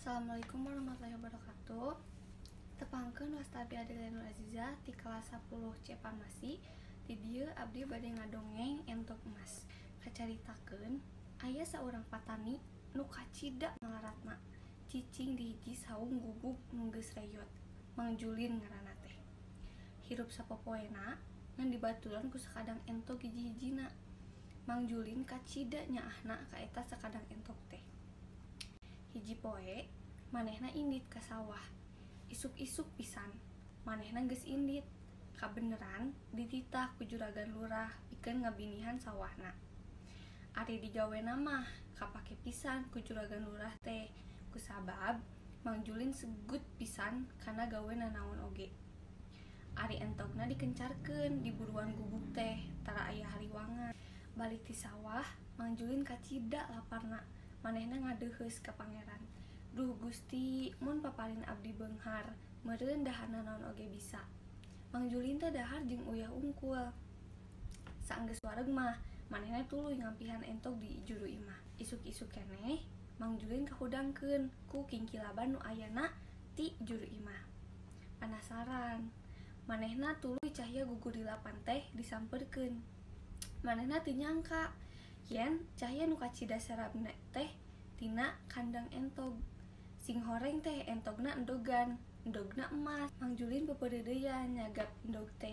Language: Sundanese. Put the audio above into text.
Assalamualaikum warahmatullahi wabarakatuh. Tepangkeun, wasta abdi Adelia Nur Aziza ti kelas 10 C Farmasi. Di dieu abdi bade ngadongeng Entog Emas. Kacaritakeun aya saurang patani nu kacida malaratna, cicing di hiji saung gubuk nu geus reyot. Mang Julin ngaranna teh. Hirup sapopoena ngan dibaturan ku sakadang entog hiji-hijina. Mang Julin kacida nyaahna ka eta sakadang entog teh. Hiji poe manehna indit ka sawah. Isuk-isuk pisan manehna geus indit. Kabeneran dititah ku juragan lurah pikeun ngabinihan sawahna. Ari digawena mah kapake pisan ku juragan lurah teh, kusabab Mang Julin segut pisan kana gawe nanaon oge. Ari entogna dikencarkeun di buruan gubuk teh, tara aya hariwangan. Balik ti sawah, Mang Julin kacida laparna. Manehna ngadeuheus ka Pangeran, "Duh Gusti, mun paparin abdi beunghar, meureun dahar nanaon oge bisa." Mang Julin teh dahar jeung uyah ungkul. Saenggeus wareg mah manehna tuluy ngampihan entog di juru imah. Isuk-isuk keneh Mang Julin kahudangkeun ku kingkilaban nu ayana ti juru imah. Panasaran manehna, tuluy cahya gugurilapan teh disampeurkeun. Manehna teu nyangka yen cahya nu kacida serabna teh tina kandang entog. Singhoreng teh entogna endogan, endogna emas. Mang Julin peupeureudeyan nyagap endog teh.